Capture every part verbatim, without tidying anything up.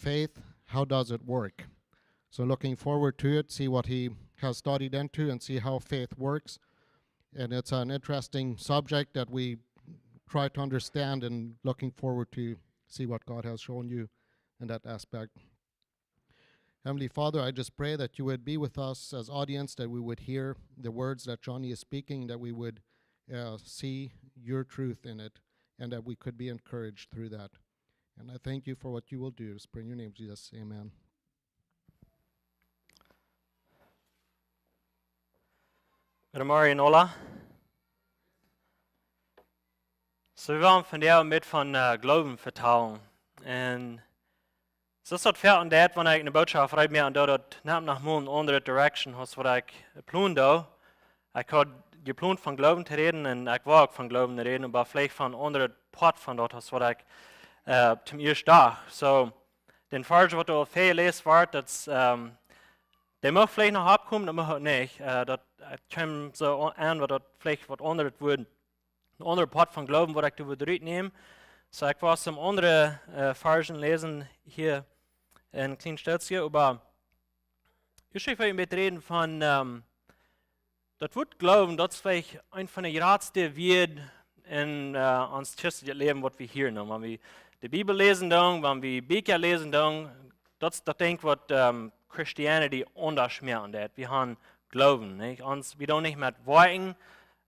faith, how does it work? So looking forward to it, see what he has studied into and see how faith works. And it's an interesting subject that we try to understand, and looking forward to see what God has shown you in that aspect. Heavenly Father, I just pray that you would be with us as audience, that we would hear the words that Johnny is speaking, that we would uh, see your truth in it, and that we could be encouraged through that. And I thank you for what you will do. Just pray in your name, Jesus. Amen. Goodemorjen, Ola. So, wie woaren vondoag met von äh, Gloowen vetalen. Un soo es daut foaken daut, wan ekj eene Botschaft reed mea, un daut nemt noch mol eene aundre direction aus waut ekj jeplont haud. Ekj haud jeplont von Gloowen to räden un ekj wull uk von Gloowen räden, oba veleicht von eene aundre Poat von daut aus waut ekj äh, toom ieeschten docht. So, dän Varsch waut doa väajeläst wort, daut es, ähm, dee mucht veleicht noch oppkomen, daut mucht uk nich. Äh, daut, äh, kjemt soo aun, waut daut veleicht waut aundret woat, een aundra Poat von Gloowen, waut ekj doa wudd rutnämen. So, ekj woa een aundra äh, Varsch läsen hia een kjlien Stootje, oba ieescht well ekj een bät räden von, ähm, daut Wuat Gloowen, daut es veleicht eent von de jratste Wieed en äh, ons christeljet Läwen, waut wie hieren. Wan wie de Bibel läsen doonen, wan wie Bieekja läsen doonen, daut es daut Dinkj, waut ähm, Christianity aundasch moakt. Daut wie haben Gloowen, nich? Ons, wie doonen nich met Woakjen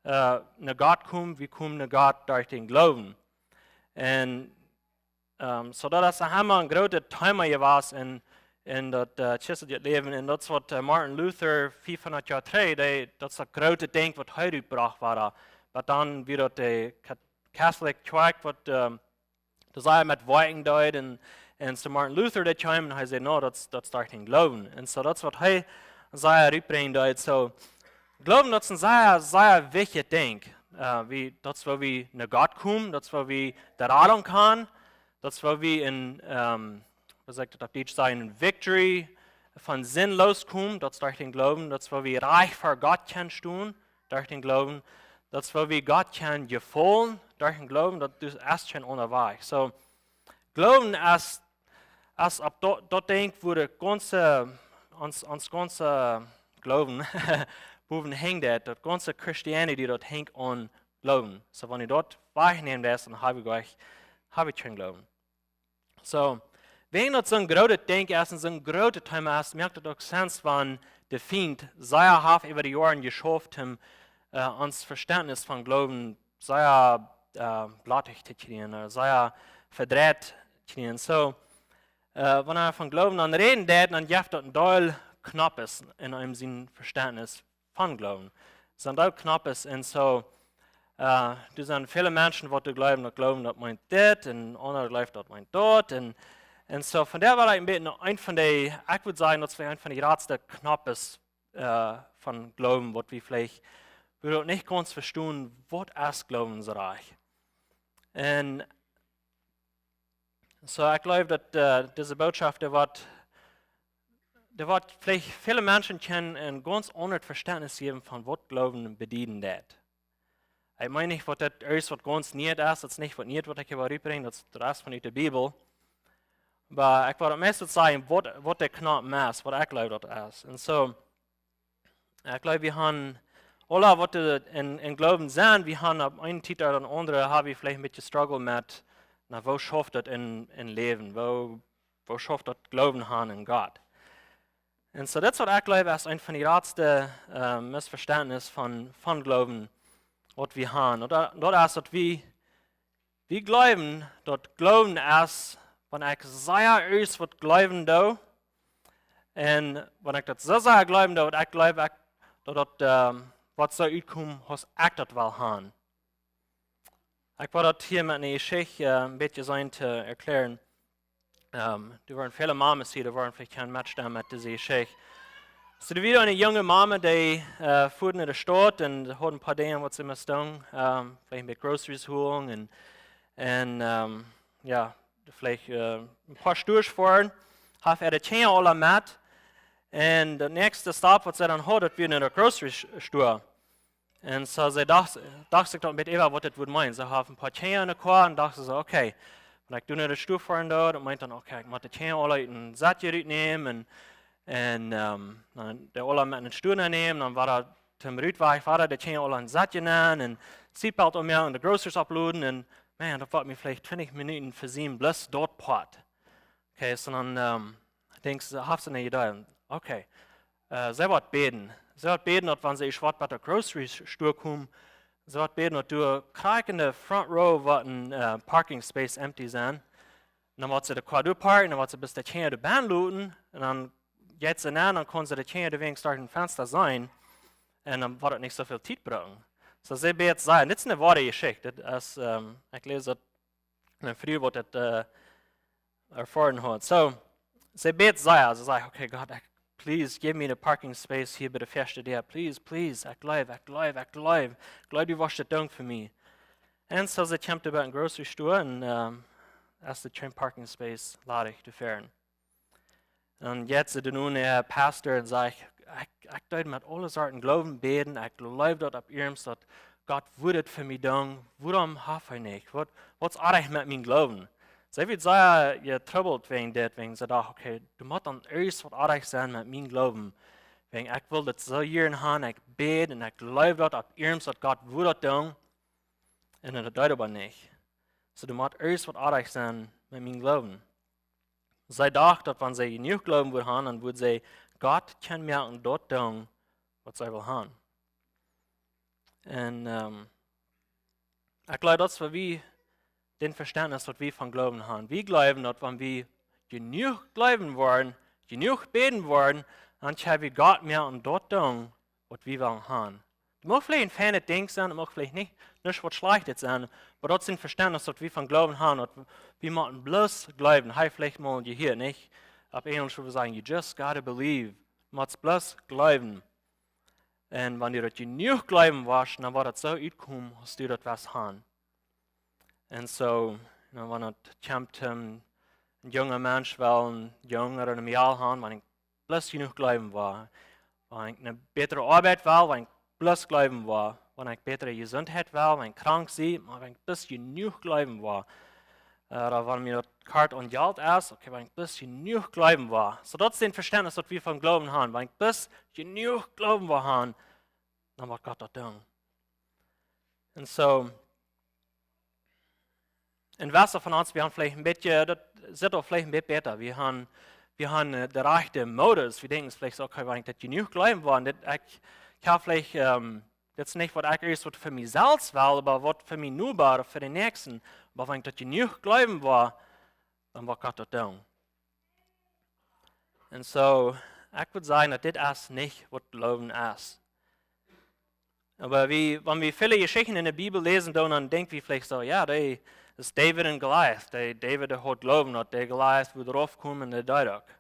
äh, no Gott komen, wie komen no Gott derch dän Gloowen. Un ähm, so daut es emma een grootet Thema jewast en, en daut äh, christelje Läwen. Un daut es waut äh, Martin Luther fiefhundat Joa trigj, dee, daut es daut groote Dinkj, waut hee utbrocht wort. Oba dan wia daut de Kat-, Catholic Church, waut ähm, daut see met Woakjen deed. Un, un so Martin Luther, dee kjeem un hee säd: "No, daut es, daut es derch dän Gloowen." Un so daut es waut hee sea rutbrinjen deed. So, Gloowen, daut es een sea, sea wichtjet Dinkj. Äh, wie, daut es woo wie no Gott komen, daut es woo wie de Radunk haben, daut es woo wie een, ähm, waut saul ekj daut opp Dietsch sajen, een victory von Sind loskomen, daut es derch dän Gloowen, daut es woo wie rajcht ver Gott kjennen stonen, derch dän Gloowen, daut es woo wie Gott kjennen jefaulen, derch dän Gloowen, daut es, es kjeen aundra Wajch. So, Gloowen es, es opp daut, daut Dinkj, wua daut gaunze, ons, ons gaunze Gloowen bowen henjt, daut, daut gaunze Christianity, daut henjt aun Gloowen. So, wan wie daut wajchnämen, dan hab wie jlikj, hab wie kjeen Gloowen. So, wäajen daut soon grootet Dinkj es un soon grootet Thema es, moakt daut uk Sinn, wan de Fient sea haft äwa de Joaren jeschauft, om äh, ons Vestentnis von Gloowen sea äh, blottich to kjrieen, äh, sea vedreit kjrieen. So, äh, wan eena von Gloowen dan räden deit, dan jeft daut een Deel Knoppes en eenem sien Vestentnis von Gloowen. Daut es een Deel Knoppes. Un so, äh, doa sent väle Menschen, waut doa jleewen, daut Gloowen, daut meent dit, un aundre jleewen, daut meent daut. Un, un so, vondoag well ekj een bät eent von de, ekj wudd sajen, daut es eent von de jratste Knoppes äh, von Gloowen, waut wie veleicht, wie daut nich gaunz vestonen, waut es Gloowen soo rajcht. Un so, ekj jleew, daut äh, dise Botschaft, dee woat, dee woat veleicht väle Menschen kjennen een gaunz aundret Vestentnis jäwen von waut Gloowen bedieden deit. Ekj meen nich, waut daut es, waut gaunz nie es, daut es nich waut nie, waut ekj hia well rutbrinjen, daut es de Rest von de Bibel. Oba ekj well daut meist sajen, waut, waut de Knoop es, waut ekj jleew, daut es. Un so, ekj jleew, wie haben aule, waut en, en Gloowen sent, wie haben opp eene Tiet ooda aundre, hab wie veleicht een bät struggle met, na, woo schauft daut en, en Läwen, woo, woo schauft daut Gloowen haben en Gott. Un so, daut es waut ekj jleew, es eent von de jratste äh, Missvestentnis von, von Gloowen, waut wie haben. Daut, daut es, daut wie, wie jleewen, daut Gloowen es, wan ekj sea es waut jleewen doo, un wan ekj daut soo sea jleewen doo, waut ekj jleew, ekj, daut daut äh, waut soo utkomt, aus ekj daut well haben. Ekj well daut hia met eene Jeschicht äh, een bät seenen to erkjlären. Ähm, doa woaren väle Mames hia, dee woaren veleicht kjennen metstemmen met dise Jeschicht. So, doa wia eene junge Mame, dee äh, foa no de Staut un haud een poa Dinja, waut see must doonen. Ähm, veleicht een bät Groceries holen un, un ähm, jo, veleicht äh, een poa Stores foaren. Haud äare Kjinja aule met. Un de näakjste Stop, waut see dan haud, daut wia no de Grocery Store. Un so see docht, docht sikj daut een bät äwa, waut daut wudd meenen. See haud een poa Kjinja en de Koa un docht see, okay, Wan ekj doa no de Stua foaren doo, daut meent dan, okay, ekj mott de Kjinja aula ut een Sett rutnämen un, un, ähm, dan dee aula met een Stua nämen, dan woa ekj tom Rutwajch, woa ekj de Kjinja aula een Sett nämen un Seatbelt ommoaken un de Groceries oploaden un, man, daut woat mie veleicht twintich Minuten fa sien bloos daut Poat. Okay, so dan, ähm, denkjst du, hast du een Idee? Okay, äh, see woat bäden. See woat bäden, daut wan see ieescht waut bie de Grocery Store komen, see woat bäden, daut doa krakjt enne front row woat een, äh, parking space empty sennen. Dan woat see de Kar doa parken, dan woat see bloos de Kjinja doa bennen loten, un dan jeit see nenn, dan kaun see de Kjinja doawäajen derch daut Fensta seenen, un dan woat et nich soo väl Tiet brucken. So, see bät sea, dit es eene woare Jeschicht, dit es, ähm, ekj läs daut eene Fru, waut daut, äh, erfoaren haud. So, see bät sea, see sajcht, okay, Gott, ekj, please, give me the parking space hia bie de ieeschte Däa, please, please, ekj jleew, ekj jleew, ekj jleew, ekj jleew, du woascht daut doonen fa mie. Un so, see kjemt bie een Grocery Store un, ähm, es doa kjeen parking space ladich doafäa. Un jeit see dan no dän Pastor un sajcht, ekj, ekj deed met aule Sorten Gloowen bäden, ekj jleewd daut opp iernst, daut Gott wudd et fa mie doonen, wuarom haft hee nich? Waut, waut es oajch met mienen Gloowen? See wia sea jetrubbelt wäajen dit, wäajen see docht, okay, doa mott dan irjent waut oajch sennen met mienen Gloowen. Wäajen ekj wull daut soo jieren haben, ekj bäd un ekj jleewd daut opp iernst, daut Gott wudd daut doonen. Un daut deed hee oba nich. So, doa mott irjent waut oajch sennen met mienen Gloowen. See docht, daut wan see jenuach Gloowen wudd haben, dan wudd see Gott kjennen moaken daut doonen, waut see wull haben. Un, ähm, ekj jleew, daut es waut wie, daut Vestentnis, waut wie von Gloowen haben. Wie jleewen, daut wan wie jenuach jleewen woaren, jenuach bäden woaren, dan kjenn wie Gott moaken daut doonen, waut wie wellen haben. Daut mach veleicht een feinet Dinkj sennen, daut mach veleicht nich, nuscht waut Schlajchtet sennen, oba daut es een Vestentnis, waut wie von Gloowen haben, daut wie motten bloos jleewen. Hab jie veleicht mol jehieet, nich? Opp Enjlisch wudd wie sajen, "You just gotta believe." Motst bloos jleewen. Un wan du daut jenuach jleewen woascht, dan woat et soo utkomen, aus du daut west haben. Un so, you know, wan et kjemt, ähm, een junga Mensch well een Jung ooda eene Mejal haben, wan ekj bloos jenuach jleewen woa. Wan ekj eene bätre Oabeit well, wan ekj bloos jleewen woa. Wan ekj bätre Jesuntheit well, wan ekj krank sie, mau wan ekj bloos jenuach jleewen woa. Äh, ooda wan mie daut kort aun Jelt es, okay, wan ekj bloos jenuach jleewen woa. So daut es daut Vestentnis, waut wie von Gloowen haben. Wan ekj bloos jenuach Gloowen woa haben, dan woat Gott daut doonen. Un so, un wäa von ons, wie haben veleicht een bät, daut sitt uk veleicht een bät bäta. Wie haben, wie haben, äh, de rajchte Motives. Wie denkjen veleicht soo, okay, wan ekj daut jenuach jleewen woa, un dit, ekj, ekj hab veleicht, ähm, daut es nich waut ekj ieescht waut fa mie selfst well, oba waut fa mienen Noba, fa dän Näakjsten. Oba wan ekj daut jenuach jleewen woa, dan woat Gott daut doonen. Un so, ekj wudd sajen, daut dit es nich waut Gloowen es. Oba wie, wan wie väle Jeschichten enne Bibel läsen, dan, dan denkj wie veleicht soo, jo, dee es David un Goliath. Dee, David, dee haud Gloowen, daut dee Goliath wudd raufkomen un dee deed uk.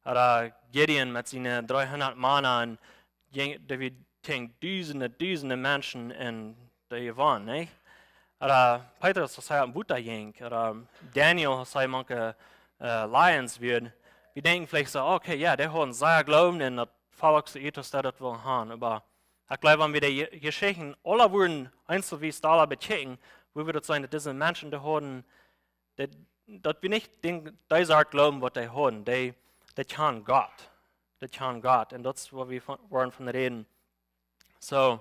Ooda Gideon met siene dreehundat Mana un jinkj, dee wia jäajen dusende, dusende Menschen un dee won, nä? Ooda Petrus, aus hee oppem Wota jinkj, ooda Daniel, aus hee mank de, äh, Lions wia. Wie denkjen veleicht soo, okay, jo, dee hauden sea Gloowen un daut Volkj soo ut, aus daut wull haben. Oba ekj jleew, wan wie de Je-, Jeschichten aula wudden eenzelwies dolla bekjikjen, wudd wie daut seenen, daut dise Menschen, dee hauden, daut, daut wia nich dän, dee Sort Gloowen, waut dee hauden. Dee, dee kjanen Gott. Dee kjanen Gott. Un daut es, wua wie von, woaren von räden. So.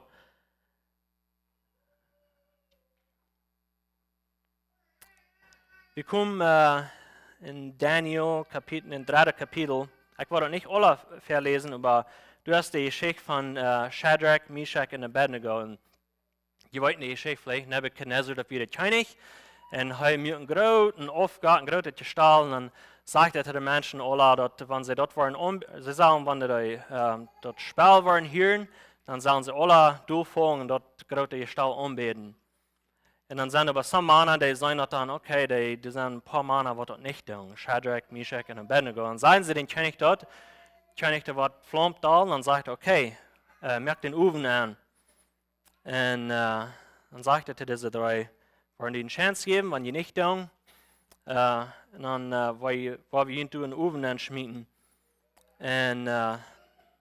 Wie komen, äh, en Daniel, Kapitel, en dredde Kapitel. Ekj woa daut nich aula väaläsen, oba du hast de Jeschicht von, äh, Shadrach, Meshach un Abednego. Un jie weeten de Jeschicht veleicht, Nebukadnezar, daut wia de Kjennich. Un hee muak een grooten Aufgott, eene groote Jestalt. Un dan sajcht hee to de Menschen aula, daut wan see daut woaren aun-, see sellen, wan dee, ähm, daut Spell woaren hieren, dan sellen see aula doafaulen un daut groote Jestalt aunbäden. Un dan sent doa sommje Mana, dee sajen daut dan, okay, dee, doa sent een poa Mana, waut daut nich doonen. Shadrach, Meshach un Abednego. Un sajen see dän Kjennich daut, Kjennich, dee woat flaumdoll, dan sajcht hee, okay, äh, moak dän Owen aun. Un, äh, dan sajcht hee to dise dree, woa wie junt eene Chance jäwen, wan jie nich doonen, äh, un dan, äh, woa wie, woa wie junt dän Owen aunschmieten. Un, äh,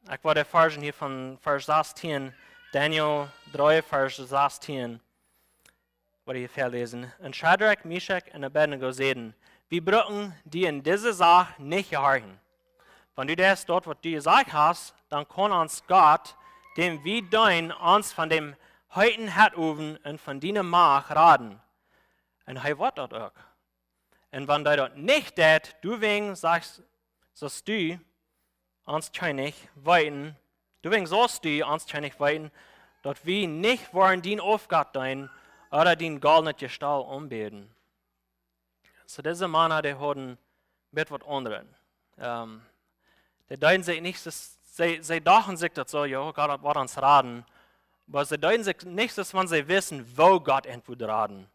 ekj woa de Varsch hia von Varsch sastieen, Daniel dree, Varsch sastieen. waut ekj hia väaläsen. Un Schadrak, Meschak un Abednego säden: "Wie brucken die en dise Sach nich jehorchen. Wan du deist daut, waut du jesajcht hast, dan kaun ons Gott, däm wie deenen, ons von däm heeten Hettowen un von diene Macht raden. Un hee woat daut uk. Un wan hee daut nich deit, doawäajen sajchst, saust du ons Kjennich weeten, doawäajen saust du ons Kjennich weeten, daut wie nich woaren dien Aufgott deenen ooda dien goldnet Jestalt aunbäden." Soo, dise Mana, dee hauden bät waut aundret. Ähm, dee deeden sikj nich, see, see dochten sikj daut soo, jo, Gott woat ons raden. Oba see deeden sikj nich, aus wan see wisten, woo Gott an wudd raden.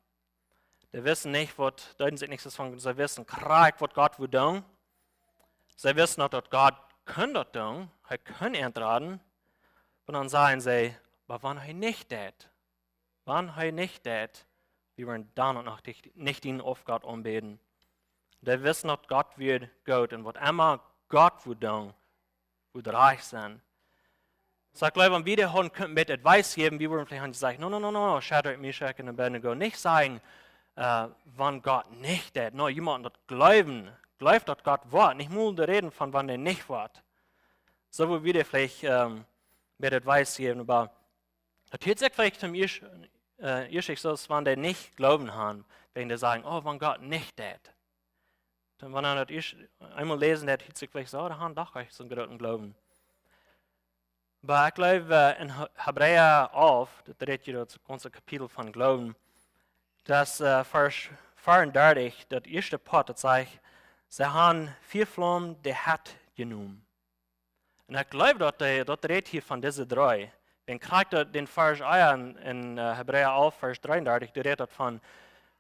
Dee wisten nich, waut, deeden sikj nich, aus wan see wisten krakjt, waut Gott wudd doonen. See wisten noch, daut Gott kunn daut doonen, hee kunn an raden. Un dan säden see: "Oba wan hee nich deit, wan hee nich deit, wie woaren dan uk noch nich, nich dien Aufgott aunbäden." Dee wisten, daut Gott wia goot un waut emma Gott wudd doonen, wudd rajcht sennen. Soo, ekj jleew, wan wie dee hauden kunt met Advice jäwen, wie wudden veleicht han jesajcht: "No, no, no, no, Schadrak, Meschak un Abednego, nich sajen, äh, wan Gott nich deit. No, jie motten daut jleewen. Jleew, daut Gott woat. Nich mol doa räden von, wan hee nich woat." Soo wudd wie dee veleicht, ähm, met Advice jäwen, oba daut hieet sikj veleicht toom ieescht, äh, ieescht soo, aus wan dee nich Gloowen han, wäajen dee sajen: "Oh, wan Gott nich deit." Dan, wan eena daut ieescht eemol läsen deit, hieet sikj veleicht soo, dee han doch nich soon grooten Gloowen. Oba ekj jleew, äh, en He-, Hebräa alf, daut rät hia daut gaunze Kapitel von Gloowen, daut, äh, Varsch veeaundartich, daut ieeschte Poat, daut sajcht: "See han Fiaflaum de Hett jenomen." Un ekj jleew, daut dee, daut rät hia von dise dree. Wan jie kjikjen dän Varsch ea en, en, äh, Hebräa alf, Varsch dreeundartich, doa rät daut von,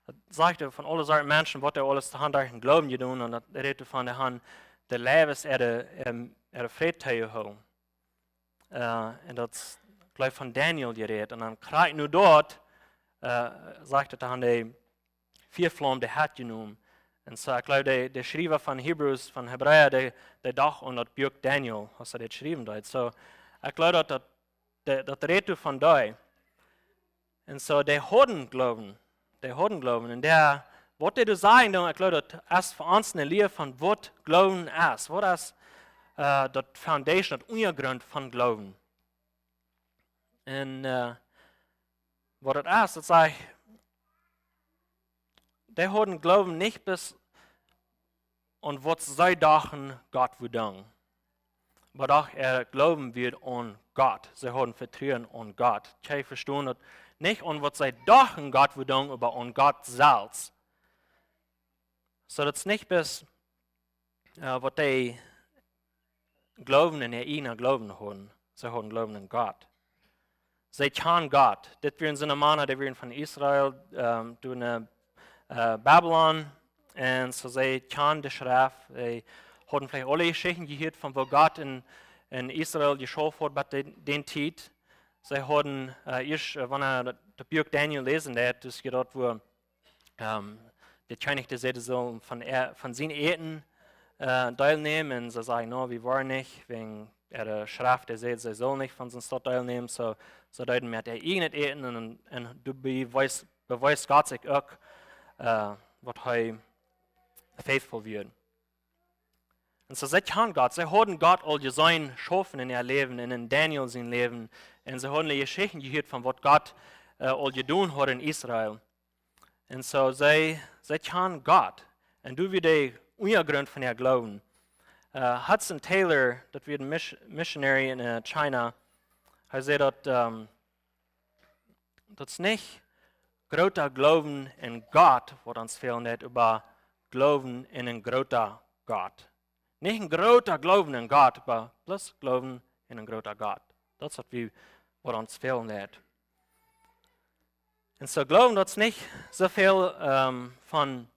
daut sajcht von aule Sorten Menschen, waut dee aules to han derch dän Gloowen jedonen, un daut rät von, dee han de Leiwes äare, ähm, äare Fräd toojehoolden. Äh, un daut, ekj jleew, von Daniel jerät. Un dan krakjt no daut, äh, sajcht daut, dee han de Fiaflaum de Hett jenomen. Un soo, ekj jleew, de, de Schriewa von Hebrews, von Hebräa, dee, dee docht aun daut Buak Daniel, aus hee dit schriewen deed. Soo, ekj jleew, daut, daut, de, daut rät doa von dee. Un soo, dee hauden Gloowen. Dee hauden Gloowen. Un dee, waut dee doa sajen doonen, ekj jleew, daut es fa ons eene Lia von waut Gloowen es. Waut es, äh, daut Foundation, daut Unjagrunt von Gloowen. Un, äh, waut daut es, daut sajcht, dee hauden Gloowen nich bloos aun waut see dochten Gott wudd doonen, oba doch äa Gloowen wia aun Gott. See hauden Vetruen aun Gott. See vestonden daut nich aun waut see dochten Gott wudd doonen, oba aun Gott selfst. Soo daut es nich bloos, äh, waut dee Gloowen en äa eejna Gloowen hauden. See hauden Gloowen en Gott. See kjanen Gott. Dit wieren soone Mana, dee wieren von Israel, ähm, doa no, äh, Babylon. Un soo see kjanen de Schreft. See hauden veleicht aule Jeschichten jehieet von woo Gott en, en Israel jeschauft haud bie dän, dän Tiet. See hauden, äh, ieescht, äh, wan eena daut, daut Buak Daniel läsen deed, daut es hia daut, wua ähm, de Kjennich, dee säd, see sullen von äa, von sien Äten, äh, deelnämen. Un see säden: "No, wie woaren nich", wäajen äare Schreft, dee säd, see sullen nich von sien Stoff deelnämen. Soo, see deeden met äa eejnet Äten un, un doabie bewiest, bewiest Gott sikj uk, äh, waut hee faithful wia. Un soo, see kjanen Gott, see hauden Gott aul jeseenen schaufen en äa Läwen un en Daniel sien Läwen. Un see hauden de Jeschichten jehieet von waut Gott, äh, aul jedonen haud en Israel. Un soo, see, see kjanen Gott. Un doa wia de Unjagrunt von äa Gloowen. Äh, Hudson Taylor, daut wia een Mis-, Missionary en, äh, China, hee säd daut, ähm, daut es nich groota Gloowen en Gott, waut ons fälen deit, oba Gloowen en een groota Gott. Nich een groota Gloowen en Gott, oba bloos Gloowen en een groota Gott. Daut es waut wie, waut ons fälen deit. Un soo Gloowen, daut es nich soo väl, ähm, von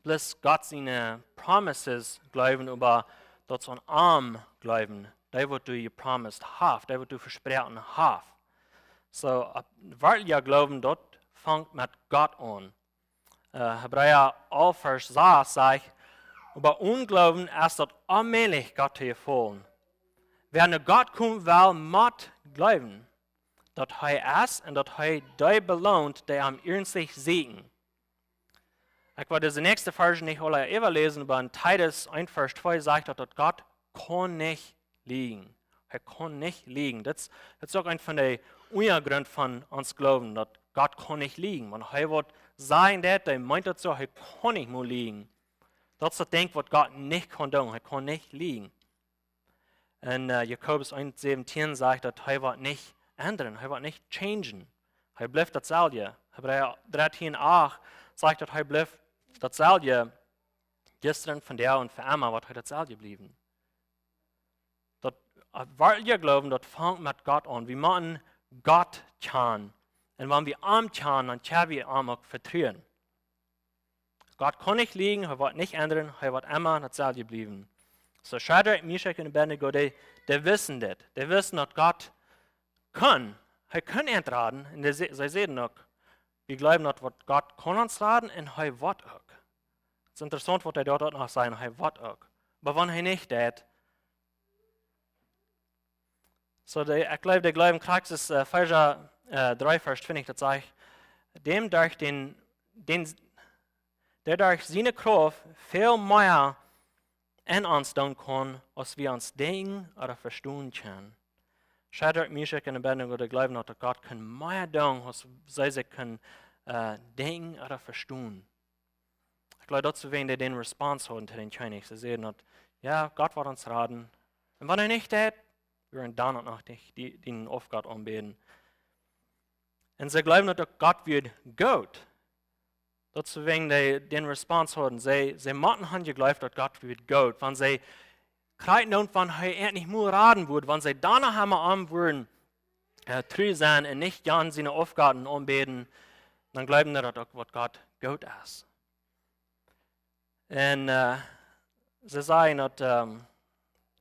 bloos Gott siene Promises jleewen, oba daut es aun am jleewen, dee waut doa jepromist haft, dee waut doa vesproaken haft. Soo, opp werkjlicha Gloowen, daut fangt met Gott aun. Äh, Hebräa alf Varsch sas sajcht: "Oba onen Gloowen es daut onmäajlich, Gott to jefaulen. Wäa no Gott komen well, mott jleewen, daut hee es un daut hee dee beloont, dee am iernstlich sieekjen. Ekj well dise näakjste Varsch nich aula äwaläsen, oba en Titus eent Varsch twee sajcht daut, daut Gott kaun nich lieejen. Hee kaun nich lieejen. Daut es, daut es uk eent von de Unjagrunt von ons Gloowen, daut Gott kaun nich lieejen. Wan hee waut sajen deit, dan meent daut soo, hee kaun nich mol lieejen. Daut es daut Dinkj waut Gott nich kaun doonen. Hee kaun nich lieejen. En äh, Jakobus eent säwentieen sajcht daut hee woat nich endren, hee woat nich changen. Hee blift daut selwje. Hebräa dartieen acht sajcht daut hee blift daut selwje. Jistren, vondoag un fa emma woat hee daut selwje bliewen. Daut äh, werkjlich Gloowen, daut fangt met Gott aun. Wie motten Gott kjanen. Un wan wie am kjanen, dan kjenn wie am uk vetruen. Gott kaun nich lieejen, hee woat nich endren, hee woat emma daut selwje bliewen. Soo Schadrak, Mischak un Abednego, dee, dee wisten dit. Dee wisten daut Gott kunn. Hee kunn an raden. Un dee, see säden uk, wie gloowen daut waut Gott kaun ons raden un hee woat uk. Daut es interessaunt waut hee doa uk noch sajcht, hee woat uk. Oba wan hee nich deit, soo dee, ekj gleew, dee Gloowen krakjt es äh, Efeesa äh, dree Varsch twintich, daut sajcht, däm derch dän, dän, dee derch siene Krauft väl mea en ons doonen kaun, aus wie ons denkjen ooda vestonen kjennen. Schadrak, Mischak un Abednego, dee gloowen daut Gott kunn mea doonen, aus see sikj kunnen äh, denkjen ooda vestonen. Ekj gleew daut see wäajen dee dän Response hauden to dän Kjennich. See säden daut, jo, Gott woat ons raden. Un wan hee nich deit, wie woaren dan uk noch nich dee, dän Aufgott aunbäden. Un see gloowen daut uk Gott wia goot. Daut see wäajen dee dän Response hauden. See, see motten han jegleeft daut Gott wia goot. Wan see krakjt dan, wan hee an nich mol raden wudd, wan see dan noch emol am wudden äh, tru sennen un nich Gott siene Aufgoden aunbäden, dan gloowen see daut uk waut Gott goot es. Un äh, see sajen daut, ähm,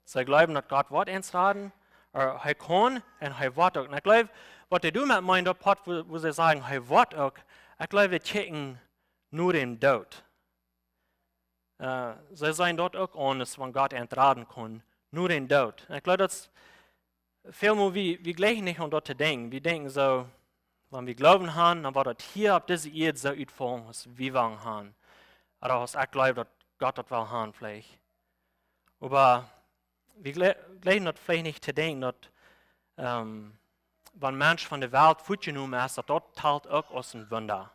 see gloowen daut Gott woat ons raden, ooda hee kaun un hee woat uk. Un ekj gleew, waut dee doamet meenen, daut Poat, wua, wua see sajen, hee woat uk, ekj gleew, dee kjikjen no dän Doot. Äh, see sajen daut uk aundasch, wan Gott an raden kaun, no dän Doot. Un ekj gleew, daut väl mol wie, wie jlikjen nich aun daut to denkjen. Wie denkjen soo, wan wie Gloowen han, dan woat daut hia opp dise Ieed soo utfaulen, aus wie wellen han. Ooda aus ekj gleew, daut Gott daut well han, veleicht. Oba wie jle-, jlikjen daut veleicht nich to denkjen, daut, ähm, wan Mensch von de Welt wajchjenomen es, daut daut talt uk aus een Wunda.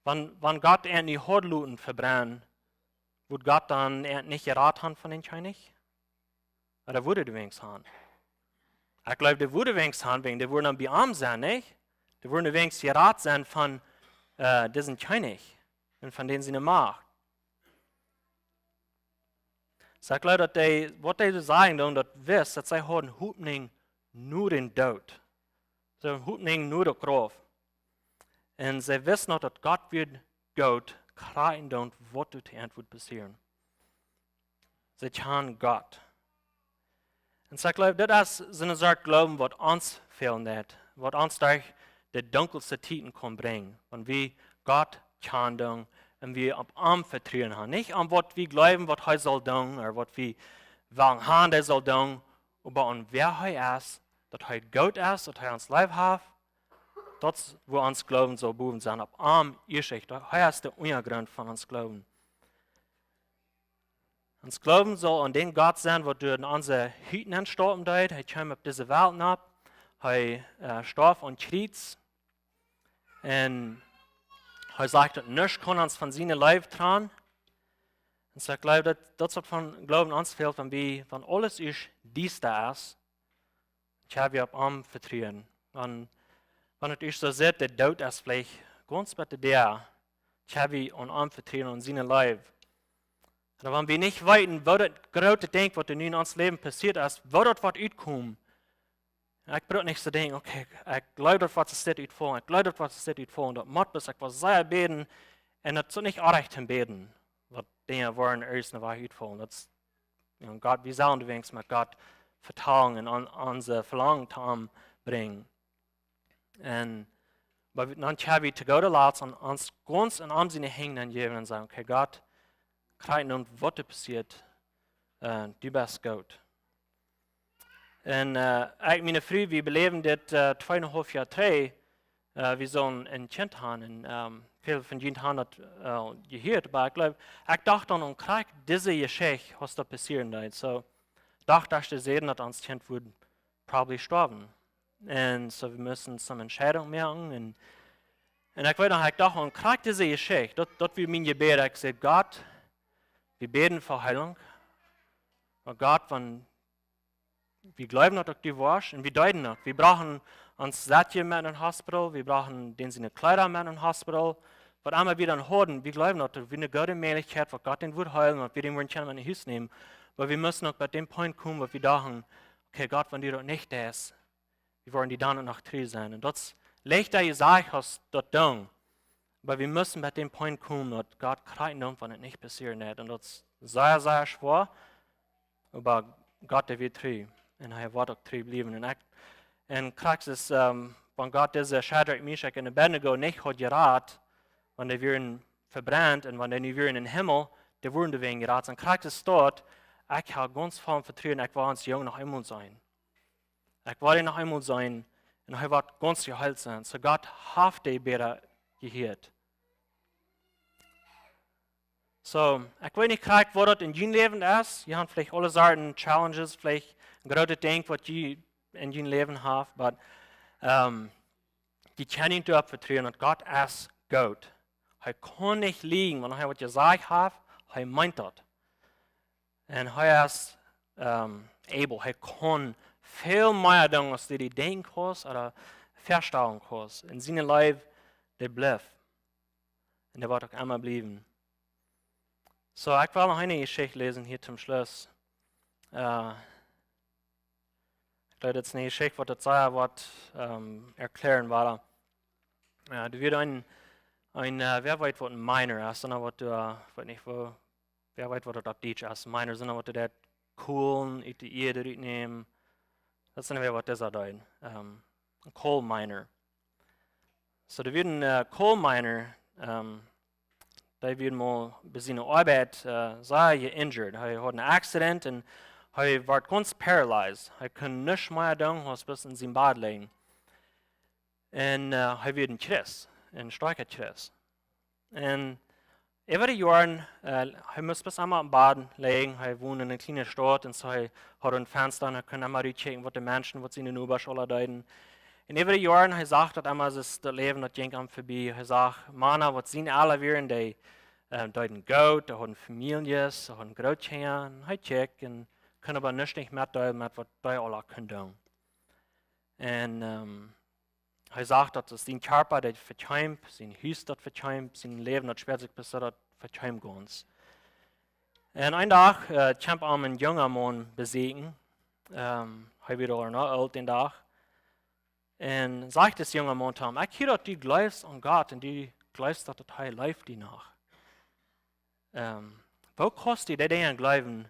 Wan, wan Gott an nich haud loten vebrennen, wudd Gott dan an nich jerat han von dän Kjennich? Ooda wudd hee dee weens han? Ekj gleew, dee wudd dee weens han, wäajen dee wudden dan bie am sennen, nich? Dee wudden dee weens jerat sennen von äh, disen Kjennich un von dän siene Macht. Soo ekj gleew, daut dee, waut dee sajen dan, daut wist, daut see hauden Hopninj no dän Doot. Soo Hopninj no de Graf. Un see wisten uk, daut Gott wia goot, krakjt dan, waut doa to an wudd passieren. See kjanen Gott. Un soo ekj gleew, dit es soone Sort Gloowen, waut ons fälen deit, waut ons derch de dunkelste Tieden kaun brinjen, wan wie Gott kjanen doonen un wie opp am vetruen han. Nich aun waut wie jleewen, waut hee saul doonen, ooda waut wie wellen han, dee saul doonen, oba aun wäa hee es, daut hee goot es, daut hee ons leef haft, daut es, wua ons Gloowen saul bowen sennen, opp am ieescht. Hee es de Unjagrunt von ons Gloowen. Ons Gloowen saul aun dän Gott sennen, waut doa en onse Hüten enstoppen deed. Hee kjeem opp dise Welt nopp. Hee äh, storf aum Kjriez. Un hee sajcht, daut nuscht kaun ons von siene Leew trannen. Un soo ekj gleew, daut, daut es waut von Gloowen ons fält, wan wie, wan aules ieescht diesta es, kjenn wie opp am vetruen. Wan, wan et ieescht soo sitt, de Doot es veleicht gaunz bie de Däa, kjenn wie aun am vetruen, aun siene Leew. Un wan wie nich weeten, woo daut groote Dinkj, waut nu en ons Läwen passieet es, woo daut woat utkomen. Un ekj bruk nich soo denkjen, okay, ekj, ekj gleew daut woat soo utfaulen, ekj gleew daut woat soo utfaulen, daut mott bloos, ekj woa sea bäden, un daut es nich oajch to bäden, waut Dinja woaren ieescht noch utfaulen. Daut es, jo, Gott, wie sellen dee weens met Gott vetalen un aun, onse Velangen to am brinjen. Un, oba wie, dan kjenn wie to Gott latst aun ons gaunz en am siene Henj jäwen un sajen, okay, Gott, krakjt nu waut doa passieet, äh, du best goot. Un äh, ekj un miene Fru, wie beläwen dit äh, tweeunhalf Joa trigj, äh, wie sullen een Kjint haben. Un ähm, väl von junt haben daut äh, jehieet, oba ekj jleew, ekj docht dan aun krakjt dise Jeschicht, aus daut passieren deed. Soo, docht ekj, daut ons Kjint wudd probably stoawen. Un soo, wie musten eene Entscheidunk moaken. Un, un ekj weet noch, ekj docht aun krakjt dise Jeschicht, daut, daut wia mien Jebäd. Ekj säd: Gott, wie bäden fa Heilunk. Oba Gott, wan, wie jleewen daut uk du woascht, un wie deeden uk. Wie brochten ons Sätje met em Hospital, wie brochten dän siene Kjleeda met em Hospital. Waut emma wie dan hauden, wie jleewen daut, wie eene goode Mäajlichkjeit, waut Gott dän wudd heelen, waut wie dän wudden kjennen met no Hus nämen. Oba wie musten uk bie dän Punkt komen, wua wie dochten: Okay, Gott, wan du daut nich deist, wie woaren die dan noch tru sennen. Un daut es leichta jesajcht aus daut doonen. Oba wie musten bie dän Punkt komen, daut Gott krakjt doonen, wan et nich passieren deed. Un daut es sea, sea schwoa. Oba Gott, dee wia tru. Un hee woat uk tru bliewen. Un ekj, un krakjt es, ähm, wan Gott dise Shadrach, Meshach un Abednego nich haud jerat, wan dee wieren vebrennt un wan dee nu wieren em Himmel, dee wudden doawäajen jerat sennen. Krakjt es daut, ekj hab gaunz voll Vetruen, ekj woa onsen Jung noch eemol seenen. Ekj woa am noch eemol seenen un hee woat gaunz jeheelt sennen. Soo, Gott haft dee Bäd jehieet. Soo, ekj weet nich krakjt, waut daut en jun Läwen es. Jie haben veleicht aule Sorten Challenges, veleicht een grootet Dinkj, waut jie en jun Läwen haben, oba ähm, jie kjennen doaropp vetruen, daut Gott es goot. Hee kaun nich lieejen, wan hee waut jesajcht haft, hee meent daut. Un hee es ähm, able, hee kaun väl mea doonen, aus du die denkjen kaust ooda väastalen kaust. Un siene Leew, dee blift. Un dee woat uk emma bliewen. Soo, ekj well noch eene Jeschicht läsen hia toom Schluss. Äh, ekj jleew, daut es eene Jeschicht, waut daut sea woat ähm, erkjlären, wada. Äh, doa wia een, een äh, wäa weet, waut een miner es? Sonda waut, äh, ekj weet nich, woo, wäa weet, waut daut opp Dietsch es? Miner, sonda waut dee daut Kolen ut de Ieed rutnämen. Daut sent wäa, waut dise deeden. Ähm, een coal miner. Soo, doa wia een äh, coal miner, ähm, dee wia mol bie siene Oabeit äh, sea jeinjured. Hee haud een Accident un hee wort gaunz paralyzed. Hee kunn nuscht mea doonen, aus bloos en sien Bad lijen. Un äh, hee wort een Christ, een stoakja Christ. Un äwa de Joaren, äh, hee must bloos emma oppem Bad lijen. Hee wond en eene kjliene Staut un soo hee haud een Fensta un hee kunn emma rutkjikjen, waut de Menschen, waut siene Nobasch aula deeden. Un äwa de Joaren, hee sach daut emma, daut Läwen, daut jinkj am vebie. Hee sach Mana, waut sien Ella wieren, dee äh, deeden goot, dee hauden Famieljes, dee hauden Grootkjinja. Un hee kjikjt un kunn oba nuscht nich metdeelen met waut dee aula kunnen doonen. Un ähm, hee sach daut, daut sien Kjarpa, dee vekjeem, sien Hus, daut vekjeem, sien Läwen, daut schwäad sikj bie daut vekjeem gaunz. Un een Dach äh, kjeem am een junga Maun besieekjen. Ähm, hee wia aul noch oolt dän Dach. Un sajcht dis junga Maun to am: Ekj hia, daut du jleefst aun Gott un du jleefst, daut, daut hee leeft die noch. Ähm, woo kaust du dee Dinja jleewen,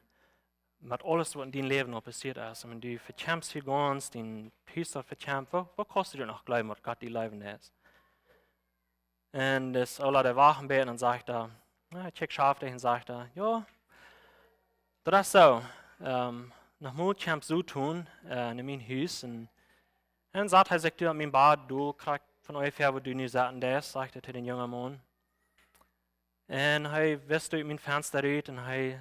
met aules, waut en dien Läwen aul passieet es? Un du vekjemfst hia gaunz, dien Hus vekjemft. Woo, woo kaust du daut noch jleewen, waut Gott die leewen deit? Un dis oola, dee wacht een bät un dan sajcht hee, jo, kjikjt schaftich un sajcht hee: Jo, daut es soo. Ähm, noch mol kjemt Soton äh, no mien Hus un, un sat hee sikj doa opp mien Bad, doa krakjt von onjefäa, wua du nu setten deist, sajcht hee to dän junga Maun. Un hee wiest ut mien Fensta rut un hee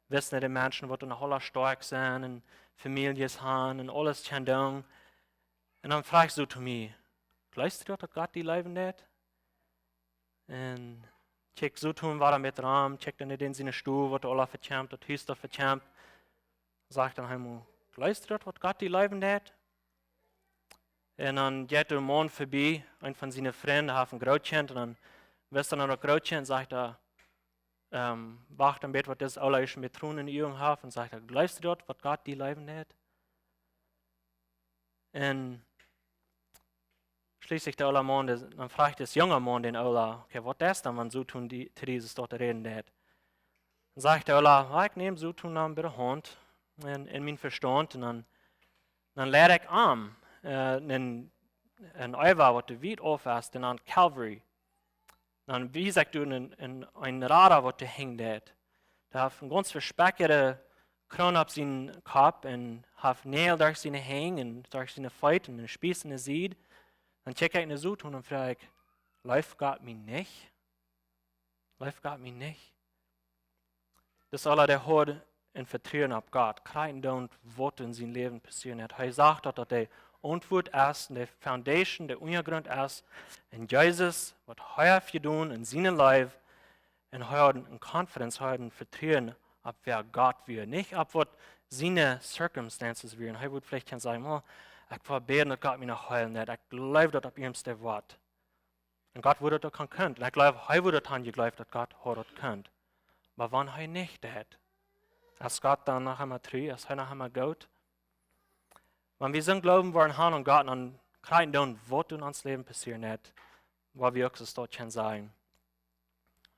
wiest no de Menschen, waut doa noch aula stoakj sent un Famieljes haben un aules kjennen doonen. Un dan fruach Soton mie: Jleefst du daut, daut Gott die leewen deit? Un kjikjt Soton wada met rom, kjikjt dan en siene Stow, waut aula vekjemft, daut Hus daut vekjemft. Sajcht dan eemol: Jleefst du daut, waut Gott die leewen deit? Un dan jeit een Maun vebie, een von siene Frind, haft een Grootkjint, un dan wiest hee no daut Grootkjint, sajcht hee, ähm, wacht een bät, waut dis oola es, met Tronen en de Uagen haft, un sajcht hee: Jleefst du daut, waut Gott die leewen deit? Un schlieslich de oola Maun, dee, dan fruach dis junga Maun dän oola: Okay, waut es dan, wan Soton die, to dise Staut räden deit? Dan sajcht de oola: Jo, ekj näm Soton dan bie de Haunt un, un mienen Vestaunt un dan, dan leid ekj am äh, een, een Äwa, waut doa wiet auf es, jenant Calvary. Dan wies ekj doa een, een, een Rada, waut doa hinjen deit. Doa haft een gaunz vespekjade Kroon opp sienen Kopp un haft Näajel derch siene Henj un derch siene Feet un een Spieß enne Sied, dan kjikj ekj no Soton un froag ekj: Leeft Gott mie nich? Leeft Gott mie nich? Dis aula, dee haud een Vetruen opp Gott, krakjt endoont waut en sien Läwen passieren haud. Hee sach daut, daut de Auntwuat es, de foundation, de Unjagrunt es en Jesus, waut hee haft jedonen en siene Leew. Un hee haud eene confidence, hee haud een Vetruen opp wäa Gott wia, nich opp waut siene circumstances wieren. Hee wudd veleicht kjennen sajen: Oh, ekj woa bäden, daut Gott mie noch heelen deit. Ekj jleew daut opp ieescht waut. Un Gott wudd daut uk han kunt. Un ekj jleew, hee wudd daut han jejleeft, daut Gott haud daut kunt. Oba wan hee nich deit, es Gott dan noch emma tru? Es hee noch emma goot? Wan wie soon Gloowen woaren han aun Gott, dan krakjt endoont waut en ons Läwen passieren haft, woa wie uk soo stolt kjennen sajen.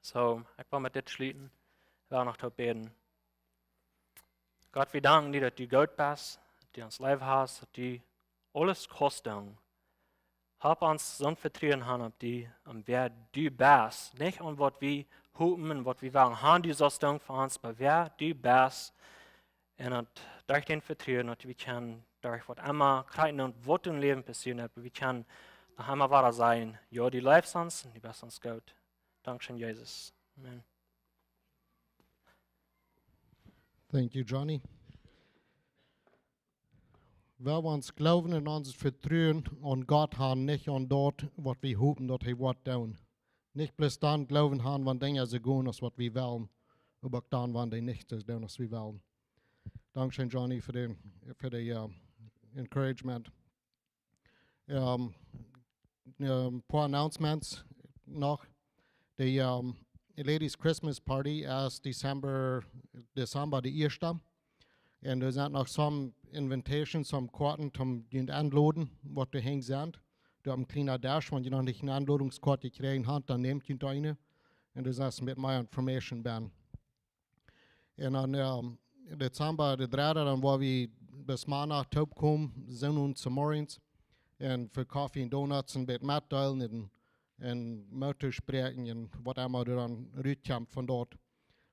Soo, ekj well met dit schluten. Ekj well noch toop bäden. Gott, wie danken die, daut du goot best, daut du ons leef hast, daut du aules kaust doonen. Help ons soon Vetruen han opp die, opp wäa du best. Nich aun waut wie hopen un waut wie wellen han, du saust doonen fa ons, oba wäa du best. Un daut derch dän Vetruen, daut wie kjennen derch waut emma krakjt endoont waut em Läwen passieren haft, wie kjennen noch emma wada sajen: Jo, du leefst ons un du best ons goot. Dankscheen, Jesus. Amen. Thank you, Johnny. Well wie ons Gloowen un ons Vetruen aun Gott han, nich aun daut, waut wie hopen, daut hee woat doonen. Nich bloos dan Gloowen han, wan Dinja soo gonen aus waut wie wellen, oba uk dan, wan dee nich soo doonen aus wie wellen. Dankscheen, Johnny, fa de, fa de, äh, encouragement. Ähm, een poa announcements noch. De, ähm, Ladies Christmas Party es Dezamba, Dezamba de ieeschte. Un doa sent noch some invitations, some Koaten, om junt enloden, waut doa hinjen sent. Doa opp een kjlienen Desch, wan jie noch nich een Enlodungskoat jekjräajen han, dan nämt junt eene. Un doa es met mea information bie. Un dan, ähm, Dezamba de dredde, dan woa wie bat Manach toopkomen, Sindach zemorjes. Un fa Coffee un Donuts un bät metdeelen un, un Moot toospräakjen un waut emma doa dan rutkjemt von doa.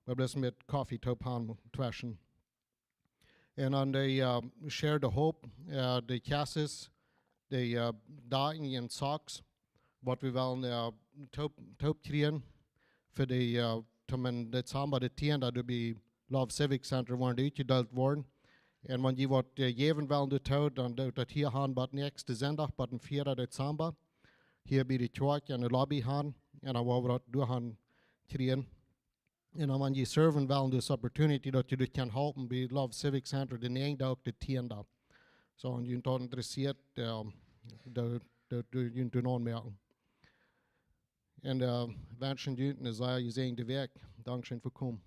Wie bloos met Coffee toop han tweschen. Un dan de, äh, Share the Hope, äh, de Kjasses, de, äh, Daken un Socks, waut wie wellen, äh, toop, toop kjrieen fa de, äh, toom en Dezamba de tiende, daut doa bie Love Civic Center woaren dee utjedeelt woaren. Un wan jie waut, äh, jäwen wellen doatoo, dan doot daut hia han bat näakjsten Sindach, bat dän vieeden Dezamba. Hia bie de Kjoakj en de Lobby han. Un dan woa wie daut doa han kjrieen. Un dan wan jie serven wellen, dis opportunity, daut jie doa kjennen halpen bie Love Civic Center, de näajende uk de tiende. Soo, wan junt daut interesseet, äh, doa, doa, doa, junt doa aunmoaken. Un, äh, wenschen junt eene sea jesäajende Wäakj. Dankscheen fa komen.